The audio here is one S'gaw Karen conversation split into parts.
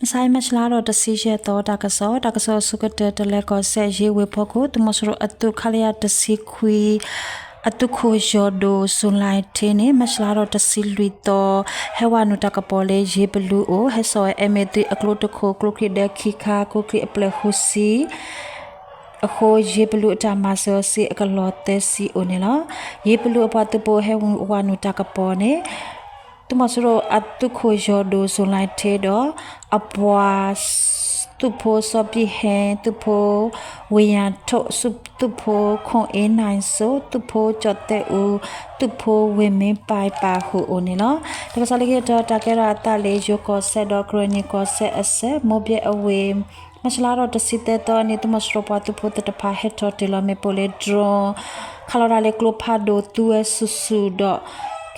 မုၢ်ဆါအံၤ မၢ်ၡလါထီၣ်တဆံယဲၢ်သီ တၢ်ကစီၣ်, တၢ်ကစီၣ်အဆိကတၢၢ် တလဲၤကီၢ်စဲၣ် ယ့ဝ့ၢ်ဖီခိၣ် သုးမီၤစိရိၤအသုး ခလရ တဆံခွံ အသုးခိၣ်ယီၤဒိၣ် စိၤလါထ့န့ၣ် မၢ်ၡလါထီၣ်တဆံလွံၢ်သီ ဟဲဝဲနုာ်တၢ်ကပီၤလၢ ယ့ပလူၤအိၣ် ဟဲစိာ်ဝဲ အဲမ့ၢ်သွံၣ်အကျိတခိၣ် ကျိချံဒၢခံခါ ကျိချံအပျဲၢ်ဃုဆံ အဃိ ယ့ပလူၤအတၢ်မၤစၢၤအီၤစ့အကလီၢ်သၢဆံအိၣ်န့ၣ်လီၤ. ယ့ပလူၤအပှၤသုးဖိဟဲဝဲနုာ်တၢ်ကပီၤန့ၣ် သုးမီၤစိရိၤအသုးခိၣ်ယီၤဒိၣ် စိၤလါထ့ဒီး အပှၤ သုးဖိစီၤပံဟဲ, သုးဖိဝ့ၢ်ယၤထိး, သုးဖိခိၣ်အ့နၢၣ်စိ, သုးဖိကၠီၣ်သဲးအူ, သုးဖိဝ့ၢ်မ့ပၢ်ပာ်ဃုာ်အိၣ်န့ၣ်လီၤ. တၢ်ကစီၣ်လၢခံတခါ တၢ်ကဲထီၣ်အသးလၢ ယိၤကီၢ်စဲၣ်ဒီးကရၢနံၤကီၢ်စဲၣ်အစဲး မိၢ်ဘဲအဝ့ၢ် မၢ်ၡလါထီၣ်တဆံသၢသီန့ၣ် သုးမီၤစိရိၤပှၤသုးဖိသ့ၣ်တဖၣ်ဟဲထီၣ်တ့ၢ်လီၤမ့ၣ်ပိၢ်လၢ drone ခးလီၤတၢ်လၢကျိဖးဒိၣ် သူဝဲဆူၣ်ဆူၣ်ဒီး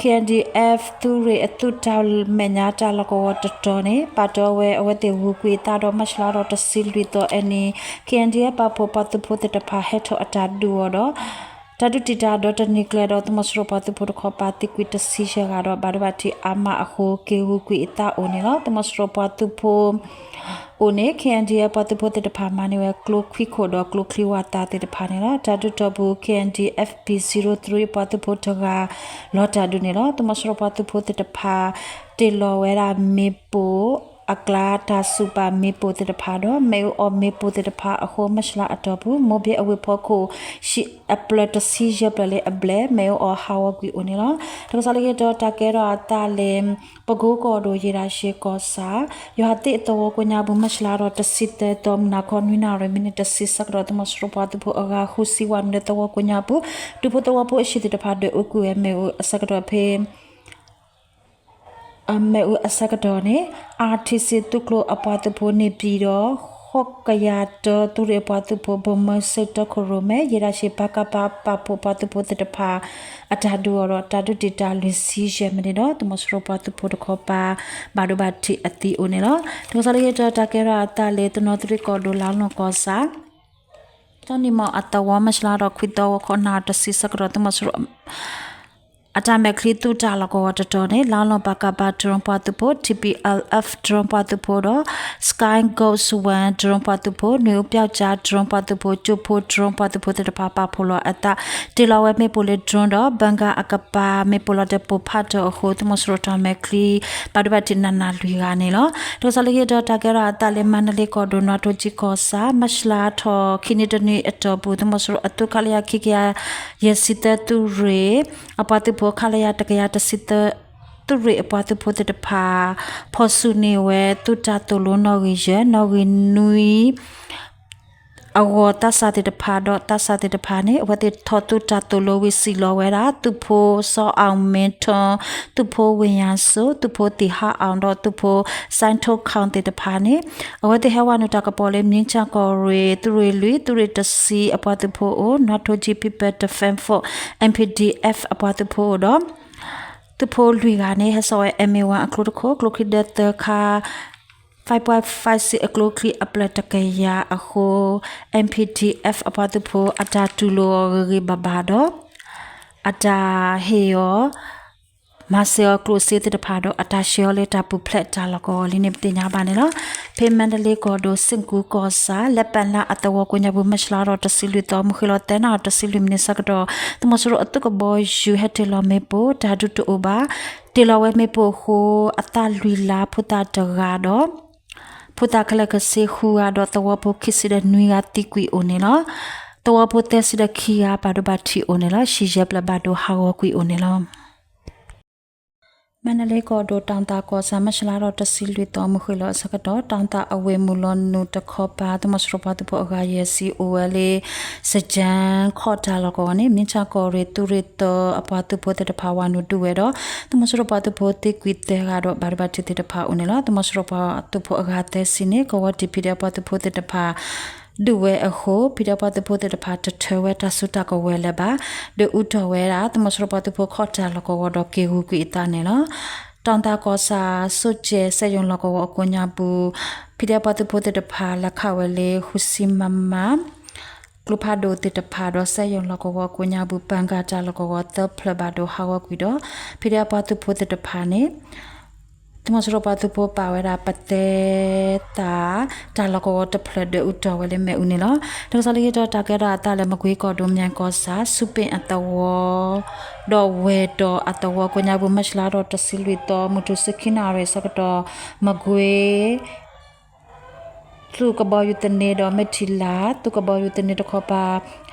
ခ့ၣ်အဲၣ်ဒံၣ်အဲၣ် သုးရ့ၣ်အသုးတၢ်မဲာ်ညါတၢ်လီၢ်ကဝီၤတတီၤန့ၣ် ပာ်တီဝဲအဝဲသ့ၣ်ဂုာ်ကွံာ်အသးဒီး မၢ်ၡလါထီၣ်တဆံလွံၢ်သီအနံၤ ခ့ၣ်အဲၣ်ဒံၣ်အဲၣ် ပာ်ဖှိၣ်ပှၤသုးဖိသ့ၣ်တဖၣ်ဟဲထီၣ်အတၢ်ဒုးအီၤဒီး တၢ်ဒုးတံာ်တာ်ဒီးတနံၤကျဲဒီး သုးမီၤစိရိၤပှၤသုးဖိတခီပၤသံကွံာ်တဆံယဲၢ်ဂၤဒီး ဘၣ်ဒိဘၣ်ထံးအါမးအဃိ က့ၤဂုာ်ကွံာ်အသးအိၣ်န့ၣ်လီၤ. သုးမီၤစိရိၤပှၤသုးဖိအိၣ်န့ၣ် ခ့ၣ်အဲၣ်ဒံၣ်အဲၣ် ပှၤသုးဖိသ့ၣ်တဖၣ်မၤန့ၢ်ဝဲ ကျိချံခိၣ်ဒီးကျိချံဝၣ်သၣ်သ့ၣ်တဖၣ်န့ၣ်လီၤ. တၢ်ဒုးတီၢ်ပူၤ ခ့ၣ်အဲၣ်ဒံၣ်အဲၣ် ပံၤ zero three ပှၤသုးဖိတဂၤ လီၤတၢ်ဒုးန့ၣ်လီၤ. သုးမီၤစိရိၤပှၤသုးဖိသ့ၣ်တဖၣ် တ့ၢ်လီၤဝဲဒၣ်မ့ၣ်ပိၢ် အကျါတၢ်စူၢ်ပာ်မ့ၣ်ပိၢ်သ့ၣ်တဖၣ်ဒီး မ့ၣ်အူအီၣ်မ့ၣ်ပိၢ်သ့ၣ်တဖၣ်အဃိ မၢ်ၡလါအတီၢ်ပူၤ မိၢ်ဘဲအဝ့ၢ်ဖီခိၣ် အပျဲၢ်တဆံယဲၢ်ပျဲၢ်လၢအဘျဲၣ် မ့ၣ်အူအီၣ်ဟးဂီၤကွံာ်အိၣ်န့ၣ်လီၤ. တၢ်ကစီၣ်လၢခံတခါ တၢ်ကဲထီၣ်အသးလၢ ပကိကီၢ်ဒိၣ် ယ့ၣ်ဒၣ်ရှ့ကီၢ်ဆၣ် ယွၤသ့ၣ်အသဝီကိးညါပူၤ မၢ်ၡလါထီၣ်တဆံသၢသီ မုၢ်နၤခီနွံနၣ်ရံၣ် မံးနံးတဆံဆၢကတီၢ် သုးမီၤစိရိၤပှၤသုးဖိအဂၤဃုဆံဝဲနုာ်လၢသဝီကိးညါပူၤ ဒူဖိသဝီဖိအဟံၣ်သ့ၣ်တဖၣ် ဒွဲၣ်အူကွံာ်ဝဲမ့ၣ်အူအဆၢကတီၢ်ဖဲ မ့ၣ်အူအဆၢကတီၢ်န့ၣ် အါထံဆံ သုးကျိၤအပှၤသုးဖိန့ၣ် ပံၤဒီး ဃိးကယၤတၢ သုးရ့ၣ်အပှၤသုးဖိ ဘိၣ်မၢစ့ၣ် တီခိၣ်ရိၣ်မဲ ယ့ၣ်ဒၣ်ရှ့ ပကဖ ပာ်ဖှိၣ်ပှၤသုးဖိသ့ၣ်တဖၣ် အတၢ်ဒုးအီၤဒီး တၢ်ဒုးတံာ်တာ်လွံၢ်ဆံယဲၢ်မံးနံးဒီး သုးမီၤစိရိၤပှၤသုးဖိတခီပၤ ဘၣ်ဒိဘၣ်ထံးအသံအိၣ်န့ၣ်လီၤ. တၢ်ကစီၣ်လၢခံတခါ တၢ်ကဲထီၣ်အသးလၢ တနီသရံၣ်ကီၢ်ဒိၣ် လါလီၢ်ကီၢ်ဆၣ် တၢ်နံၣ်မီၢ်အသဝီ မၢ်ၡလါထီၣ်ခွံသီ ဂီၤခီနၣ်ရံၣ်တဆံဆၢကတီၢ် သုးမီၤစိရိၤ အတၢ်မဲာ်ချံသုးတၢ်လီၢ်ကဝီၤတတီၤန့ၣ် လါလီၢ် ပကဖ drone ပှၤသုးဖိ, T P L F drone ပှၤသုးဖိဒီး Sky Ghost One drone ပှၤသုးဖိ, နွေဦးပြောက်ကျား drone ပှၤသုးဖိ, ကၠိဖိ drone ပှၤသုးဖိသ့ၣ်တဖၣ် ပာ်ဖှိၣ်လီၤအသး တ့ၢ်လီၤဝဲမ့ၣ်ပိၢ်လၢ drone ဒီး ဘၣ်ဂါအကပၤ မ့ၣ်ပိၢ်လီၤတဲာ်ပိၢ်ဖးထီၣ်အဃိ သုးမီၤစိရိၤတၢ်မဲာ်ချံ ဘၣ်ဒိဘၣ်ထံးနးနးလွံၢ်ဂၤန့ၣ်လီၤ. တၢ်ကစီၣ်လၢခံတခါ တၢ်ကဲထီၣ်အသးလၢ မါနလ့ကီၢ်ဒိၣ် နွားထိကၠံကီၢ်ဆၣ် မၢ်ၡလါထီၣ်ခံနံၣ်တနံၣ်အတီၢ်ပူၤ သုးမီၤစိရိၤအသုး ခလရ ခံကယၤယဲၢ်ဆံသၢ သုးရ့ၣ် အပှၤသုးဖိ ခလရ တကယၤတဆံသၢ သုးရ့ၣ်အပှၤသုးဖိသ့ၣ်တဖၣ် ဖီၣ်ဆူၣ်န့ၢ်ဝဲ သုးတၢ်သိၣ်လိနီၣ်ဂံၢ်ယဲၢ် နီၣ်ဂံၢ်နွံ အဂီၢ်သးစၢ်သ့ၣ်တဖၣ်ဒီး သးစၢ်သ့ၣ်တဖၣ်န့ၣ် အဝဲသ့ၣ်ထီၣ်သုးတၢ်သိၣ်လိဝံၤ စံၣ်လီၤဝဲဒၣ် သုးဖိ စီၤအၣ်မ့ထီ, သုးဖိဝ့ၢ်ယၤစိ, သုးဖိသံၣ်ဟးအီၣ်ဒီး သုးဖိ စဲထိၣ်ခီၣ်သ့ၣ်တဖၣ်န့ၣ် အဝဲသ့ၣ်ဟဲဝဲနုာ်တၢ်ကပီၤလၢ မြင်းခြံကီၢ်ရ့ၣ် သုးရ့ၣ်လွံၢ် သုးရ့ၣ်တဆံအပှၤသုးဖိအိၣ်, နွားထိကၠံ People Defense Force M P D F အပှၤသုးဖိအိၣ်ဒီး သုးဖိလွံၢ်ဂၤန့ၣ် ဟဲစိာ်ဝဲ M A one အကျိတခိၣ်, ကျိချံဒၢသၢခါ, five point five six အကျိချံအပျဲၢ်တကယၤအဃိ M P D F အပှၤသုးဖိအတၢ်တူၢ်လိာ်အီၤဂ့ၤဂ့ၤဘၣ်ဘၣ်ဒီး အတၢ်ဟ့ၣ်အီၤ မၤစၢၤအီၤကျိၣ်စ့သ့ၣ်တဖၣ်ဒီး အတၢ်ဆှၢအီၤလၢတၢ်ပူၤဖျဲးတၢ်လီၢ်ကဝီၤလံန့ၣ် ပသ့ၣ်ညါဘၣ်န့ၣ်လီၤ. ဖဲမါနလ့ကီၢ်ဒိၣ် စ့ၣ်ကူကီၢ်ဆၣ် လဲၤပၣ်လါအသဝီကိးညါပူၤ မၢ်ၡလါထီၣ်တဆံလွံၢ်သီ မုၢ်ဃ့ၢ်လီၤသၢနၣ်ရံၣ်တဆံလွံၢ်မံးနံးဆၢကတီၢ် သုးမီၤစိရိၤအသုးကဘီယူၤဟဲတ့ၢ်လီၤမ့ၣ်ပိၢ် တၢ်ဒုးတအိၣ်ဘၣ် တ့ၢ်လီၤဝဲမ့ၣ်ပိၢ်အဃိ အသးလွံၢ်လါ ဖိသၣ်တဂၤဒီး ဖိသၣ်ခဲလၢာ်ခဲဆ့ဃုဂၤဒီး သဝီဖိခံဆံဒီးနွံဂၤသံကွံာ်အိၣ်န့ၣ်လီၤ. သဝီဖိသၢဆံဒီးခံဂၤ ဘၣ်ဒိဘၣ်ထံးအိၣ်န့ၣ်လီၤ. ဆံယဲၢ်ပျဲၢ်ဘၣ်ဒိဟးဂီၤကွံာ်အိၣ်န့ၣ်လီၤ. မါနလ့ကီၢ်ဒိၣ် တၢ်သၣ်ကီၢ်ဆၣ် မၢ်ၡလါထီၣ်တဆံလွံၢ်သီ မုၢ်ဃ့ၢ်လီၤအဆၢကတီၢ် တၢ်သၣ်အဝ့ၢ်မုၢ်လီၤနုာ်တခီပၤ သုးမီၤစိရိၤပှၤသုးဖိအဂၤယဲၢ်ဆံအိၣ်ဝဲလၢ စကဲၣ်ခီၣ်တၢ်လီၢ်ကဝီၤန့ၣ် မြင်းခြံကီၢ်ရ့ၣ် သုးရ့ၣ်သၢအပှၤသုးဖိသ့ၣ်တဖၣ် ဝၤနုာ်ဒုးဝဲဒီး သုးမီၤစိရိၤပှၤသုးဖိသံကွံာ်သၢဂၤဒီး ဘၣ်ဒိဘၣ်ထံးသ့ၣ်တဖၣ်အိၣ်န့ၣ်လီၤ. သုးမီၤစိရိၤပှၤသုးဖိအဂၤသၢဆံန့ၣ် ကဝီၤတံၢ် ပံၤဒဲး ပှၤသုးဖိသ့ၣ်တဖၣ် ဒုးဝဲအဃိ ပံၤဒဲး ပှၤသုးဖိသ့ၣ်တဖၣ် တထၢဝဲတၢ်စုတၢ်ကဝဲၤလၢၤဘၣ်. ဒီးအူထီၣ်ဝဲဒၣ် သုးမီၤစိရိၤပှၤသုးဖိ ခီၣ်တၢ်လီၢ်ကဝီၤဒီး က့ၤဂုာ်ကွံာ်အသးန့ၣ်လီၤ. တၢ်သၣ်ကီၢ်ဆၣ် စိကဲၣ် စက်ရုံလီၢ်ကဝီၤအကိးညါပူၤ ပံၤဒဲး ပှၤသုးဖိသ့ၣ်တဖၣ် လဲၤခးဝဲလၢ ဃုဆံ မမ ကျိဖးဒိၣ်သ့ၣ်တဖၣ်ဒီး စက်ရုံလီၢ်ကဝီၤအကိးညါပူၤ ပၣ်ဂါတၢ်လီၢ်ကဝီၤသၢဖျၢၣ်ဘၣ်ဒိဟးဂီၤကွံာ်ဒီး ပံၤဒဲး ပှၤသုးဖိသ့ၣ်တဖၣ်န့ၣ် သုးမီၤစိရိၤပှၤသုးဖိပာ်ဝဲဒၣ်ပတဲသး တၢ်လီၢ်ကဝီၤတဖျၢၣ်ဒွဲၣ်အူတီၢ်ဝဲလၢမ့ၣ်အူန့ၣ်လီၤ. တၢ်ကစီၣ်လၢခံတခါ တၢ်ကဲထီၣ်အသးလၢမကွ့ကီၢ်ဒိၣ် မၠဲၣ်ကီၢ်ဆၣ် ဆူပ့ၣ်အသဝီ ဒီးဝဲၢ်တီၢ်အသဝီကိးညါပူၤ မၢ်ၡလါထီၣ်တဆံလွံၢ်သီ မုၢ်ထူၣ်ဆံခံနၣ်ရံၣ်ဆၢကတီၢ် မကွ့ သုးကဘီယူၤသန့ဒီး မဲၢ်ထံလး သုးကဘီယူၤသန့တခီပၤ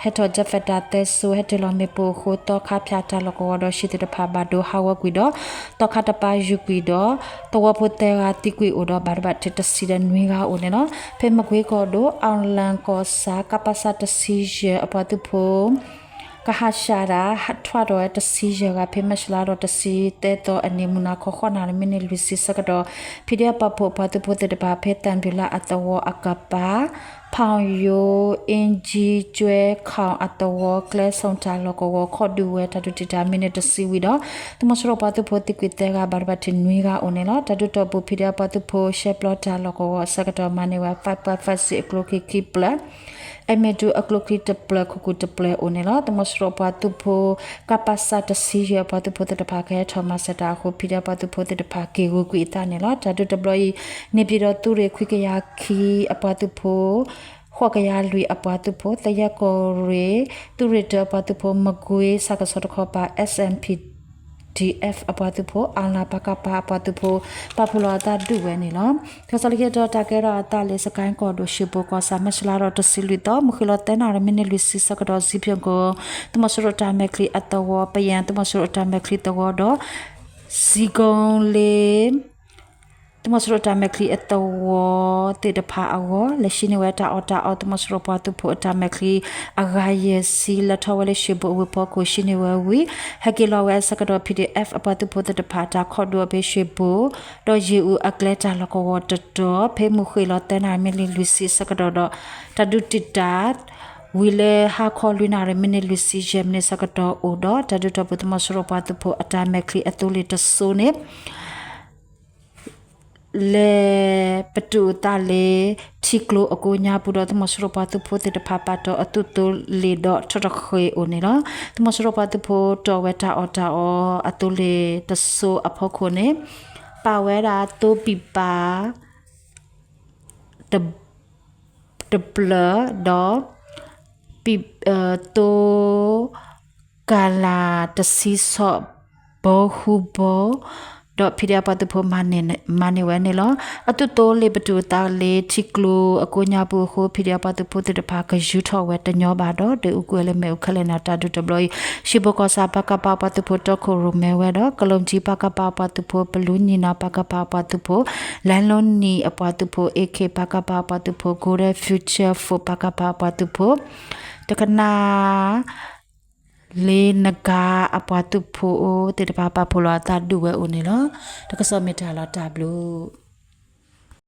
ဟဲထီၣ် jet fighter သၢစိၤ ဟဲတ့ၢ်လီၤမ့ၣ်ပိၢ်အဃိ သီခါဖၠးတၢ်လီၢ်ကဝီၤဒီး ဟံၣ်သ့ၣ်တဖၣ်ဘၣ်ဒိဟးဂီၤကွံာ်ဒီး သီခါတပၤယူၤကွံာ်ဒီး သဝီဖိသၢဂၤသံကွံာ်အိၣ်ဒီး ဘၣ်ဒိဘၣ်ထံးတဆံဒီးနွံဂၤအိၣ်န့ၣ်လီၤ. ဖဲမကွ့ကီၢ်ဒိၣ် အီၣ်လၣ်ကီၢ်ဆၣ် ကပစ တဆံယဲၢ် အပှၤသုးဖိ ကဟးဆှဲးတၢ် ဟးထွဲထီၣ်ဝဲတဆံယဲၢ်ဂၤ ဖဲမၢ်ၡလါထီၣ်တဆံသၢသီအနံၤ မုၢ်နၤခီ ဃိးနၣ်ရံၣ် မံးနံးလွံၢ်ဆံဆၢကတီၢ် ဖံးဒဲးပာ်ဖှိၣ်အပှၤသုးဖိသ့ၣ်တဖၣ် ဖဲသၣ်ဘံၣ်လါအသဝီအကပၤ ဖီၣ်ယိၤ အ့ကၠံ ကၠွဲခီၣ်အသဝီ ကျဲဆိၣ်တၢ်လီၢ်ကဝီၤ ခီၣ်ဒုးဝဲတၢ်ဒုးတံာ်တာ် မံးနံးတဆံဝံၤဒီး သုးမီၤစိရိၤပှၤသုးဖိသံကွံာ်သၢဂၤ ဘၣ်ဒိဘၣ်ထံးနွံဂၤအိၣ်န့ၣ်လီၤ. တၢ်ဒုးတီၢ်ပူၤ ဖံးဒဲးပှၤသုးဖိ ရှဲပျီတၢ်လီၢ်ကဝီၤအဆၢကတီၢ် မၤန့ၢ်ဝဲ five five six အကျိချံခံဖျၢၣ် အဲမ့ၢ်တုၤအကျိချံတဖျၢၣ် ခိၣ်ကူၣ်တဖျၢၣ်အိၣ်န့ၣ်လီၤ. သုးမီၤစိရိၤပှၤသုးဖိ ကပစ တဆံယဲၢ် အပှၤသုးဖိသ့ၣ်တဖၣ် ကဟဲထီၣ်မၤစၢၤတၢ်အဃိ ဖံးဒဲးပှၤသုးဖိသ့ၣ်တဖၣ် က့ၤဂုာ်ကွံာ်အသးန့ၣ်လီၤ. တၢ်ဒုးတဘျီအံၤ န့ၣ်ပၠံၣ်ဒီးသုးရ့ၣ်ခွံကယၤခံ အပှၤသုးဖိ ဃိးကယၤလွံၢ်အပှၤသုးဖိ သယဲၢ်ကီၢ်ရ့ၣ် သုးရ့ၣ်တၢအပှၤသုးဖိ မကွ့ဆၣ်ကဆီတခီပၤ S M P D F အပှၤသုးဖိ အလၤ ပကဖ အပှၤသုးဖိ ပာ်ဖှိၣ်လီၤအသးဒုးဝဲန့ၣ်လီၤ. တၢ်ကစီၣ်လၢခံတခါ တၢ်ကဲထီၣ်အသးလၢ စကဲၣ်ကီၢ်ဒိၣ် ၡ့ဘိၣ်ကီၢ်ဆၣ် မၢ်ၡလါထီၣ်တဆံလွံၢ်သီ မုၢ်ဃ့ၢ်လီၤသၢနၣ်ရံၣ် မံးနံးလွံၢ်ဆံဆၢကတီၢ် စံဖၠိၣ်ကိ သုးမီၤစိရိၤတၢ်မဲာ်ချံအသဝီ ပယၣ် သုးမီၤစိရိၤတၢ်မဲာ်ချံသဝီဒီး စံကိလ့ သုးမီၤစိရိၤတၢ်မဲာ်ချံအသဝီသ့ၣ်တဖၣ်အဂီၢ် လဲၤဟံးန့ၢ်ဝဲတၢ်အီၣ်တၢ်အီ သုးမီၤစိရိၤပှၤသုးဖိအတၢ်မဲာ်ချံ အဂၤယဲၢ်ဆံ လၢထီၣ်ဝဲလၢၡ့ဘိၣ်အဝ့ၢ်ဖီခိၣ် ဟံးန့ၢ်ဝဲဝံၤ ဟဲက့ၤလီၤဝဲအဆၢကတီၢ် P D F အပှၤသုးဖိသ့ၣ်တဖၣ် တၢ်ခီၣ်ဒုးအီၤဖဲၡ့ဘိၣ် ဒီးယ့ၣ်အူအကျဲတၢ်လီၢ်ကဝီၤတတီၤ ဖဲမုၢ်ဃ့ၢ်လီၤသၢနၣ်ရံၣ် မံးနံးလွံၢ်ဆံဆၢကတီၢ်ဒီး တၢ်ဒုးတံာ်တာ် ဝံၤလၢဟါခီလွံၢ်နၣ်ရံၣ် မံးနံးလွံၢ်ဆံယဲၢ်မံးနံးဆၢကတီၢ်အိၣ်ဒီး တၢ်ဒုးတီၢ်ပူၤ သုးမီၤစိရိၤပှၤသုးဖိအတၢ်မဲာ်ချံအသိလ့ၣ်တစိၤန့ၣ် လဲၤပတုာ်အသးလၢ ထံကျိအကိးညါပူၤဒီး သုးမီၤစိရိၤပှၤသုးဖိသ့ၣ်တဖၣ် ပာ်တီၢ်အသုးသိလ့ၣ်ဒီး ထီၣ်တဃ့ၢ်အိၣ်န့ၣ်လီၤ. သုးမီၤစိရိၤပှၤသုးဖိတီၢ်ဝဲတၢ်အီၣ်တၢ်အီအသိလ့ၣ်တစိၤအဖီခိၣ်န့ၣ် ပာ်ဝဲဒၣ်သိပံာ်ပၢ် တဖျၢၣ်ဒီး ပံာ် သိ ကၢ်လၢ်တဆံဆီၣ် ဘီဃူဘီ ဒီး ဖံးဒဲးပှၤသုးဖိ မၤန့ၢ်ဝဲန့ၣ်လီၤ. အသုးသိလ့ၣ်ပတုာ်အသးလၢ ထံကျိအကိးညါပူၤအဃိ ဖံးဒဲးပှၤသုးဖိသ့ၣ်တဖၣ် ကယူထီၣ်ဝဲတညီဘၣ်ဒီး ဒွဲၣ်အူကွံာ်ဝဲလၢမ့ၣ်အူခဲလၢာ်န့ၣ် တၢ်ဒုးတဘျီအံၤ ၡ့ဘိၣ်ကီၢ်ဆၣ် ပကဖ ပှၤသုးဖိ တီခိၣ်ရိၣ်မဲဝဲဒီး ကလီၣ်ကၠံ ပကဖ ပှၤသုးဖိ ပလူနံၣ်နီၣ် ပကဖ ပှၤသုးဖိ လဲလိနံၣ်အပှၤသုးဖိ AK ပကဖ ပှၤသုးဖိ Golden Future Force ပကဖ ပှၤသုးဖိ တကနၣ် လၢနဂါအပှၤသုးဖိသ့ၣ်တဖၣ် ပာ်ဖှိၣ်လီၤအသးဒုးဝဲအိၣ်န့ၣ်လီၤ. တၢ်ကစီၣ်မ့ၢ်တၢ်လီၤတၢ်ဘျုး